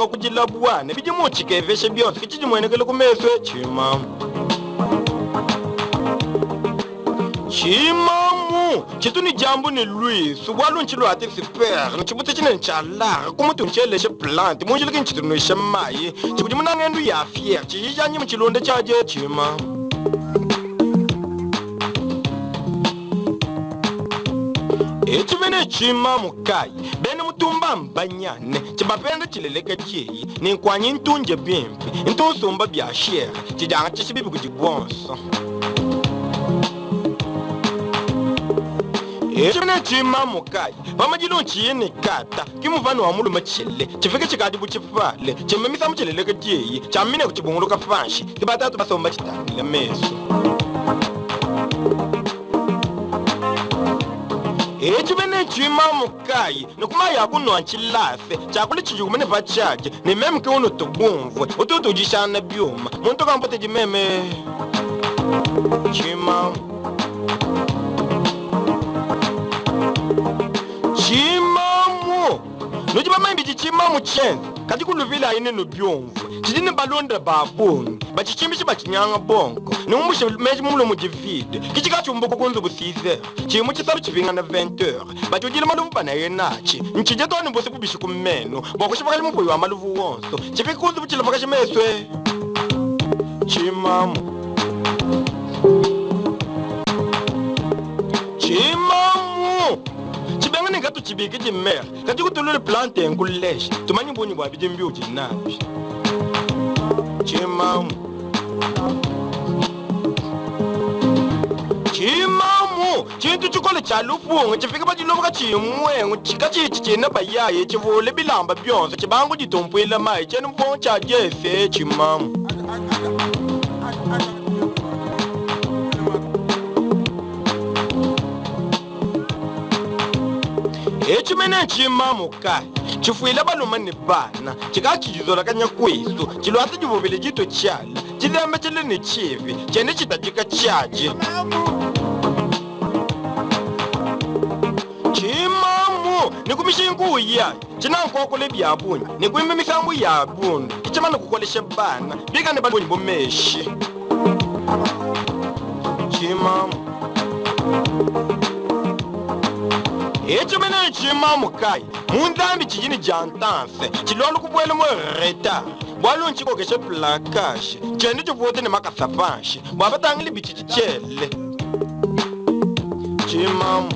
Tshibanga kudila bwana bidi mu tshikeveshe byonso ke tshidimuenekele ku meso tshimamu. Tshimamu tshitu ne diambu ne luisu bualu ntshiluate super ntshibutse tshinene tshia lar ku mutu ntshieleshe plante mu njila ke ntshitunuishe mayi tshikudimuna ngendu ya fiere tshijijanyi mu tshilonda tshiadie tshimamu. Etshimene tshimamu kayi bena mutumba mbanyane tshibapenda tshileleka dieyi ne nkuanyi ntunje bimpe ntunsumba bya shere tshidianga tshishibibi kudi bonso. Etshimene tshimamu kayi pamadilu ntshiye ne kata ke muvanu wa mulume tshile tshifike tshikadi bu tshipale tshimemisa mu tshileleka dieyi tshiamine ku tshibunguluka panshi ke batatu basomba tshitangile meso. Etshimene tshimamu kayi ne kumaya kunwa ntshilase tshiakula tshidikumene pa tshiadi ne meme ke uno tubumvue ututu udishana byuma muntu kampotedi meme tshimamu. Tshimamu nudi bamanye tshimamu tshienza kadi kuluvila ine nubyumvue tshidi ne balonda ba bungi batshitshimbishe batshinyanga bonko ne umbushe meji mumulomo divide kitshikatshiumbuka ku nzubu 6 tshimu tshisalu tshipingana 20 heures batshiudile maluvu banaye natshi ntshidye too ne busi bubishi ku meno bua kushipakashi mupuyi wa maluvu wonso tshifike ku nzubu tshilapakashi meswe tshimamu. Tshimamu tshibenga ne katu tshibiki dimere kadi kutulule plante nkulesha tumanye bunyi bua bidi mbiudi nabi tshimamu. Tshimamu tshintu tshikole tshia lupungu tshifike pa diloboka tshimwengu tshikatshitshi tshina bayaye tshivule bilamba byonso tshibangu ditumpuila mayi tshienu mbongo tshia jefe tshimamu. Etshimene tshimamu kayi tshifuila balume ne bana tshikatshidizolakanya kwesu tshilwasa tshivuvile dito tshiala tshilembe tshile ne tshivi tshiende tshitadika tshiadi. Tshimamu ne kumishingu uyayi tshinankokole bya bunyi ne kuimba misambu ya bundu kitshimana kukolesha bana bikane balonyi bomeshi. Tshimamu. Etshimene tshimamu kayi mu nzambi tshidini dia ntanse tshilwalu kubuela mu retard bualu ntshikokeshe plakage tshiende tshivuote ne makasa panshi bua batangile bitshidi tshiele. Tshimamu.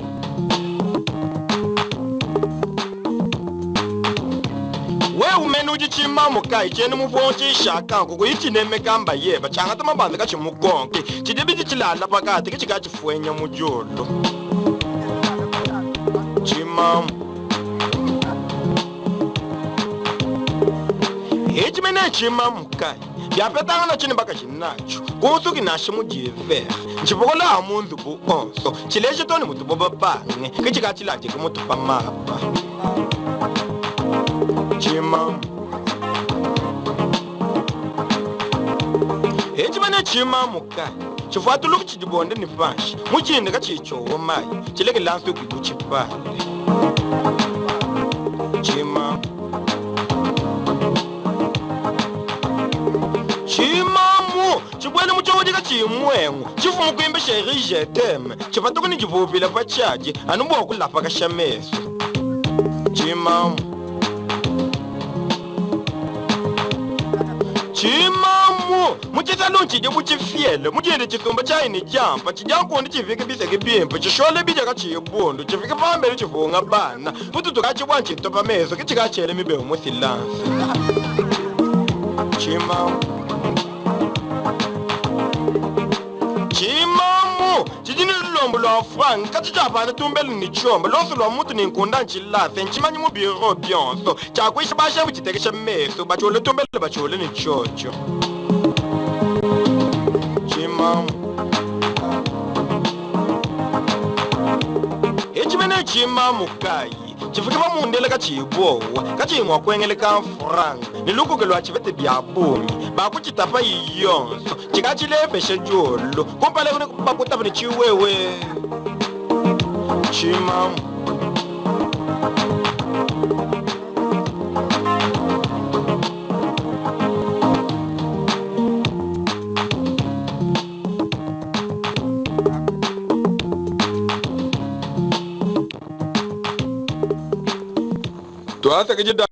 Wewe umene udi tshimamu kayi tshienu muvua tshishakanku kuyitshinemekamba yeba tshiangata mabanza katshimukonke tshidi bidi tshilala pakati ke tshikatshifuenya mu diulu. Tshimamu. Etshimene tshimamu kayi byapetangana tshine bakatshinatsho kunsuki nashe mudivere ntshipokola mu nzubu onso tshileje too ne mutubo bapange ke tshikatshiladike mutu pa mapa. Tshimamu. Etshimene tshimamu kayi tshifuatuluku tshidibonde ne panshi mutshinde katshitshowa mayi tshilekela nsuki bu tshipale. Tshimamu. Tshimamu tshibwele mutshiowodika tshimwengu tshifumu kuimba sheri jeteme tshipatuku ne tshivuvila pa tshiadi anu bua kulapakasha meso. Tshimamu. Tshimamu mutshisalu ntshidi bu tshifiele mudiende tshisumba tshiayi ne diampa tshidiankundi tshifike biseke bimpe tshishole bidiaka tshibundu tshifike pambele tshifunga bana pututu katshibua ntshinto pa meso ke tshikatshiele mibeu mu silanse. Tshimamu. Tshimamu tshidi ne lulombo lua frank katshi tshiapana tumbele ne tshiomba lonso lua mutu ne nkunda ntshilase ntshimanyi mu biro byonso tshiakuisha bashefu tshitekesha meso batshiole tumbele batshiole ne tshiotshio. Tshimamu. Etshimene tshimamu kayi tshifike pamundele katshiyibowa katshiyimwa kuengeleka frank ne lukuke lua tshivete bya bungi bakutshitapa yonso tshikatshilepeshe diolo kumpala kune bakutapa ne tshiwewe. Tshimamu. Tuasakidila.